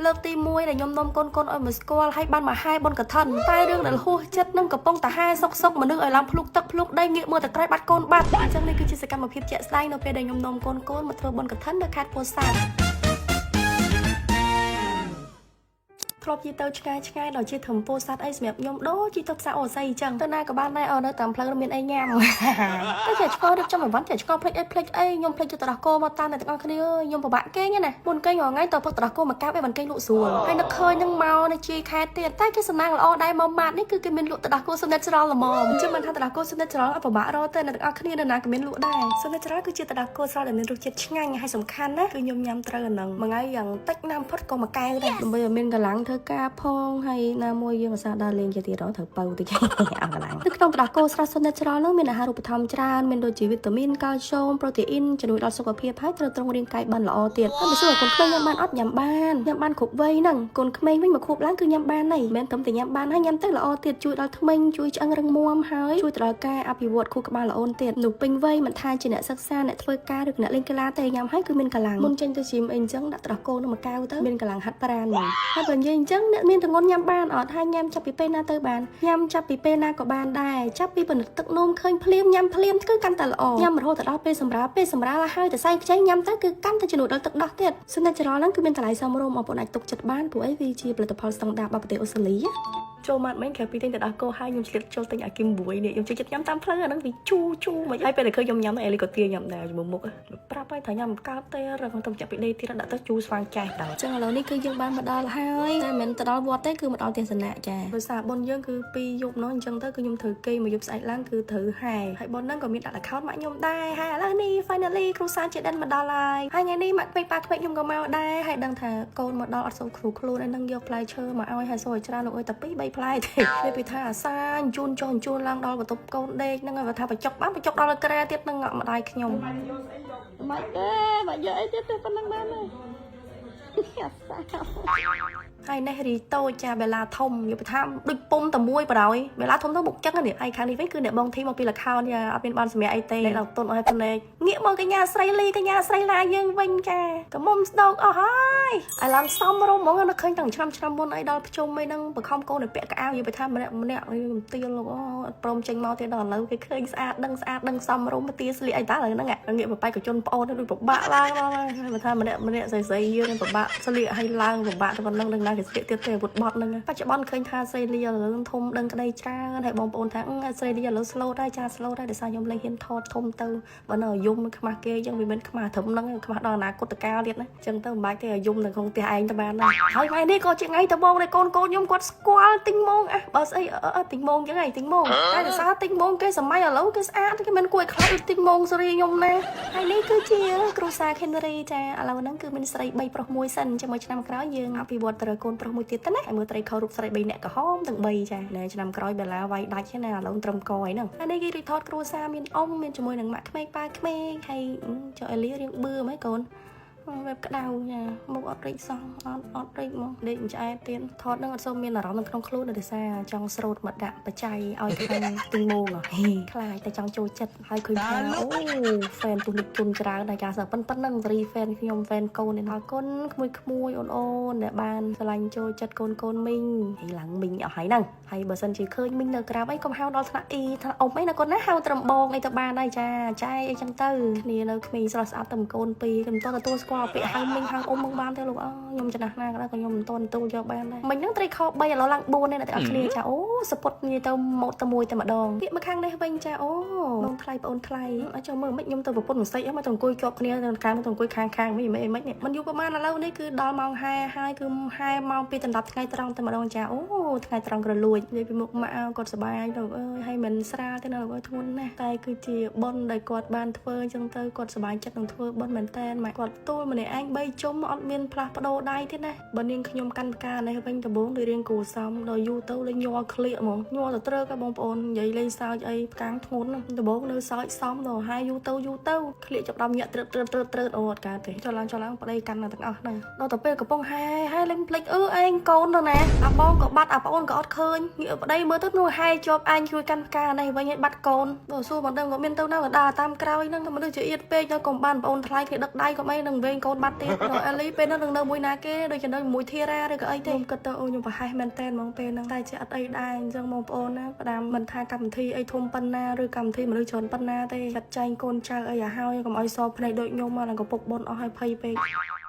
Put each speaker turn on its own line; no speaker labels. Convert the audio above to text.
លើកទី1ដែលខ្ញុំនាំកូនកូនឲ្យមកស្គាល់ហើយបានមកហែបុណ្យកឋិនតែរឿងដែលហួសចិត្តនឹងកំពុងតែហែសុកសុកមនុស្សឲ្យឡើងភ្លុកទឹកភ្លុកដីងាកមើលតែក្រោយបាត់កូនបាត់អញ្ចឹងនេះគឺជាសកម្មភាពជាក់ស្ដែងនៅពេលដែលខ្ញុំនាំកូនកូនមកធ្វើបុណ្យកឋិននៅខេត្តពោធិ៍សាត់ធ្លាប់ជិះទៅឆ្ងាយឆ្ងាយដល់ជិះធំពោធិ៍សាត់អីសម្រាប់ខ្ញុំដូចជិះទៅផ្សារអូស័យអញ្ចឹងទៅណាក៏បានដែរអូនៅតាមផ្លូវមានអីញ៉ាំ តែចេះឆ្ងល់រៀបចំអីវ៉ាន់ចេះឆ្ងល់ភ្លេចអីភ្លេចអីខ្ញុំភ្លេចទៅដោះគោមកតាមអ្នកទាំងអស់គ្នាអើយខ្ញុំពិបាកគេងណាមុនគេងរាល់ថ្ងៃតើផឹកទៅដោះគោមកកាប់អីបានគេងលក់ស្រួលហើយនឹកឃើញនឹងមកនៅជាយខែទៀតតែគេសំណាងល្អដែរមកម៉ាតនេះគឺគេមានលក់ទៅដោះគោសុណិតច្រលល្មមជឿមិនថាទៅដោះគោសុណិតច្រលអត់ពិបាករកទេអ្នកទាំងអស់គ្នានៅណាក៏មានលក់ដែរសុណិតច្រលគឺជាទៅដោះគោស្រស់ដែលមានរសជាតិឆ្ងាញ់ហើយសំខាន់ណាគឺខ្ញុំញ៉ាំត្រូវអាហ្នឹងមួយថ្ងៃយ៉ាងតិចណាំផុតក៏មួយកែវដែរដើម្បីឲ្យមានកម្លាំងធ្វើការផងហើយណាមួយយើងឧស្សាហ៍ដើរលេងជាទៀតត្រូវបើតិច អស់កម្លាំងនៅក្នុងទឹកដោះគោស្រស់សុទ្ធ natural នោះមានអាហារូបត្ថម្ភច្រើនមានដូចជាវីតាមីនកាល់ស្យូមប្រូតេអ៊ីនជំនួយដល់សុខភាពហើយត្រូវទ្រង់រាងកាយបានល្អទៀតហើយបើសួរឲ្យកូនក្មេងញ៉ាំបានអត់ញ៉ាំបានញ៉ាំបានគ្រប់វ័យហ្នឹងកូនក្មេងវិញមកខួបឡើងគឺញ៉ាំបានហើយមិនមែនត្រឹមតែញ៉ាំបានហើយញ៉ាំទៅល្អទៀតជួយដល់ធ្មេញជួយឆ្អឹងរឹងមាំហើយជួយទៅដល់ការអភិវឌ្ឍខួរក្បាលល្អទៀតនោះពេញវ័យមិនថាជាអ្នកសិក្សាអ្នកធ្វើការឬអ្នកលេងកីឡាទេញ៉ាំហើយគឺមានកម្លាំងមុនចេញទៅជីមអីអញ្ចឹងដាក់ទឹកដោះគោនឹងមួយកែវទៅមានកម្លាំងហាត់ប្រាណហ្មងហើយបើនិយាយអញ្ចឹងអ្នកមានទងន់ញ៉ាំបានអត់ហើយញ៉ាំចាប់ពីពេលណាទៅបានញ៉ាំចាប់ពីពេលណាក៏បានដែរចាប់ពីផលិតទឹកនោមឃើញភ្លាមញ៉ាំភ្លាមគឺកាន់តែល្អញ៉ាំរហូតដល់ពេលសម្រាលពេលសម្រាលហើយតែសែងខ្ចីញ៉ាំទៅគឺកាន់តែជំនួយដល់ទឹកដោះទៀតសុណិតចរហ្នឹងគឺមានតម្លៃសមរម្យបងប្អូនអាចទុកចិត្តបានព្រោះអីវាជាផលិតផលស្តង់ដាររបស់ប្រទេសអូស្ត្រាលីណាចូលមកមិញក្រៅពីទិញទៅដោះគោហើយខ្ញុំឆ្លៀតចូលទិញអាគីមមួយនេះខ្ញុំចូលចិត្តញ៉ាំតាមផ្លូវអាហ្នឹងវាជូរជូរមកហើយពេលដែលឃើញខ្ញុំញ៉ាំអេលីក៏ទាញ៉ាំដែរជាមួយមុខប្រាប់ហើយថាញ៉ាំកើតទេរឹងទៅចាក់ពីដីទៀតដាក់ទៅជូរស្វាងចែកដល់ចឹងឥឡូវនេះគឺយើងបានមកដល់ហើយតែមិនទៅដល់វត្តទេគឺមកដល់ទស្សនៈចាដោយសារបុណ្យយើងគឺពីរយប់នោះអញ្ចឹងទៅគឺខ្ញុំត្រូវគេមួយយប់ស្អែកឡើងគឺត្រូវហែហើយបុណ្យហ្នឹងក៏មានដាក់ account ម៉ាក់ខ្ញុំដែរហើយឥឡូវនេះ finally គ្រួសារជាដិនមកដល់ហើយហើយថ្ងៃនេះម៉ាក់ក្មេកប៉ាក្មេកខ្ញុំក៏មកដែរហើយដឹងថាកូនមកដល់អត់សូវគ្រូខ្លួនឯនឹងយកផ្លែឈើមកឲ្យហើយសូវឲ្យច្រើនលោកអើយតែពីរបីផ្លែទេវាពីថាអាសាអញ្ជូនចុះអញ្ជូនឡើងដល់បន្ទប់កូនដេកហ្នឹងហើយបើថាបញ្ចុកបានបញ្ចុកដល់ក្រែទៀតនឹងម្ដាយខ្ញុំមិនទេមកយកអីទៀតទេប៉ុណ្ណឹងបានហើយអាសាហើយនេះរីតូចចាបេឡាធំនិយាយថាដូចពុំតែមួយបដ ாய் បេឡាធំទៅមុខចឹងនេះហើយខាងនេះវិញគឺអ្នកបងធីមកពីលខោនយ៉ាអត់មានបានសម្រាប់អីទេដល់ទុនអស់ភ្នែកងាកមកកញ្ញាស្រីលីកញ្ញាស្រីឡាយើងវិញចាកមុំស្ដោកអស់ហើយឲ្យឡើងសំរុំហ្មងនឹកឃើញតាំងឆ្នាំឆ្នាំមុនអីដល់ភ្ជុំអីហ្នឹងបខំកូនឲ្យពាក់កៅអៅនិយាយថាម្នាក់ម្នាក់ខ្ញុំទៀលលោកអត់ព្រមចេញមកទេដល់ឥឡូវគេឃើញស្អាតដឹងស្អាតដឹងសំរុំមកទាស្លៀកអីតាឥឡូវហ្នឹងងាកបបែកកជនប្អូនដូចពិបាកឡើងដល់ហើយថាម្នាក់ម្នាក់ស្រីស្រីយើងពិបាកស្លៀកឲ្យឡើងពិបាកទៅប៉ុណ្ណឹងដឹងណាគេស្លៀកទៀតទេអាវុធបត់ហ្នឹងបច្ចុប្បន្នឃើញថាស្រីលីឥឡូវធំដឹងក្តីច្រើនហើយបងប្អូនថាស្រីលីឥឡូវ slow ដែរចា slow ដែរដោយសារខ្ញុំលេងហ៊ានថតធំទៅបើនៅយំខ្មាស់គេអញ្ចឹងវាមិនខ្មាស់ត្រឹមហ្នឹងខ្មាស់ដល់អនាគតកាលទៀតណាអញ្ចឹងទៅមិនបាច់ទេឲ្យយំនៅក្នុងផ្ទះឯងទៅបានដែរហើយថ្ងៃនេះក៏ជាថ្ងៃដំបូងដែលកូនកូនខ្ញុំគាត់ស្គាល់ទិញម៉ងអះបើស្អីទិញម៉ងអញ្ចឹងហីទិញម៉ងតែដោយសារទិញម៉ងគេសម័យឥឡូវគេស្អាតគេមិនគួរឲ្យខ្លាចដូចទិញម៉ងសេរីខ្ញុំណាហើយនេះគឺជាគ្រួសារ Henry ចាឥឡូវហ្នឹងគឺមានស្រី3ប្រុស1សិនចាំមួយឆ្នាំក្រោយយើងអភិវឌ្ឍទៅកូនប្រុសមួយទៀតទៅណាហើយមើលត្រីខរូបស្រី3នាក់ក្រហមទាំង3ចាណែឆ្នាំក្រោយបេឡាវាយដាច់ណាឥឡូវត្រឹមកអីហ្នឹងហើយនេះគេរីថតគ្រួសារមានអ៊ំមានជាមួយនឹងម៉ាក់ក្មេកប៉ាក្មេកហើយចុះអេលីរៀងបឿហ្មកូនវេបក្តៅចាមុខអត់រិចសោះអត់អត់រិចមកដេកឆ្អែតទៀតថតនឹងអត់សូវមានអារម្មណ៍នៅក្នុងខ្លួនដោយសារចង់ស្រូតមកដាក់បច្ច័យឲ្យខាងទិញម៉ងហេខ្លាចតែចង់ចូលចិត្តហើយឃើញថាអូ fan ទុនិកជនច្រើនដែរចាសប៉ុណ្ណឹងសេរី fan ខ្ញុំ fan កូននេះអរគុណក្មួយក្មួយអូនអូនដែលបានស្រឡាញ់ចូលចិត្តកូនកូនមីងហើយឡើងមីងអស់ហើយហ្នឹងហើយបើសិនជាឃើញមីងនៅក្រៅអីកុំហៅដល់ថ្នាក់អ៊ីថ្នាក់អ៊ំអីណាកូនណាហៅត្រឹមបងអីទៅបានហើយចាចែអីចឹងទៅគ្នានៅក្មេងស្រស់ស្អាតតែកូនពីរខ្ញុំមិនទទួលស្គាល់ពាក្យហៅមីងហៅអ៊ំមកបានទេលោកអើខ្ញុំចំណាស់ណាក៏ដោយក៏ខ្ញុំមិនទាន់ទទួលយកបានដែរមិញហ្នឹងត្រីខ3ឥឡូវឡើង4នេះអ្នកទាំងអស់គ្នាចាអូសពុតនិយាយទៅម៉ូតតែមួយតែម្ដងពាក្យមកខាងនេះវិញចាអូបងថ្លៃបងអូនថ្លៃអត់ចូលមើលមិនខ្ញុំទៅប្រពន្ធមិនស្អីមកទៅអង្គុយជាប់គ្នាទៅខាងទៅអង្គុយខាងខាងមិនមិនមិននេះមិនយូរប្រហែលឥឡូវនេះគឺដល់ម៉ោងហែហើយគឺហែម៉ោង2ដណ្ដប់ថ្ងៃត្រង់តែម្ដងចាអូថ្ងៃត្រង់ក្រលួចនិយាយពីមុខម៉ាក់គាត់សប្បាយលោកអើយហើយមិនស្រាលទេណាលោកអើយធ្ងន់ណាស់តែគឺជាបុណ្យដែលគាត់បានធ្វើអញ្ចឹងទៅគាត់សប្បាយចិត្តនឹងធ្វើបុណ្យមែនតើម៉ាក់គាត់ទួលម្នាក់ឯង3ជុំអត់មានផ្លាស់ប្ដូរដៃទេណាបើនាងខ្ញុំកាន់ផ្កានេះវិញដំបងដូចរៀងគូសំដល់យូរទៅលេងញ័រក្លៀកហ្មងញ័រទៅត្រឹកបងប្អូននិយាយលេងសើចអីផ្កាំងធ្ងន់ដំបងនៅសើចសំដល់ហើយយូរទៅយូរទៅក្លៀកចាប់ដើមញាក់ត្រឹតត្រឹតត្រឹតត្រឹតអូអត់កើតទេចុះឡើងចុះឡើងប្តីកាន់ទាំងអស់ហ្នឹងដល់ទៅពេលកំពុងហែហែលេងភ្លេចអឺឯងកូនទៅណាអាបងក៏បាត់អាប្អូនក៏អត់ឃើញងាកប្តីមើលទៅនោះហែជាប់ឯងជួយកាន់ផ្កានេះវិញឲ្យបាត់កូនដល់សួរមិនដឹងក៏មានទៅណាក៏ដើរតាមក្រោយហ្នឹងតែមនុស្សជាអៀតពេកដល់កុំបានប្អូនថ្លៃគេដឹកដៃក៏មិននឹងវេ ងកូនបាត់ទៀតដល់អេលីពេលហ្នឹងនឹងនៅមួយណាគេដូចជានៅមួយធីរ៉ាឬក៏អីទេខ្ញុំគិតទៅអូខ្ញុំប្រហែសមែនតែនហ្មងពេលហ្នឹងតែជាអត់អីដែរអញ្ចឹងបងប្អូនណាផ្ដាំមិនថាកម្មវិធីអីធំប៉ុណ្ណាឬកម្មវិធីមនុស្សច្រើនប៉ុណ្ណាទេចាត់ចែងកូនចៅអីឲ្យហើយកុំឲ្យសភ្នែកដូចខ្ញុំមកនឹងកពុកបុនអស់ឲ្យភ័យពេក។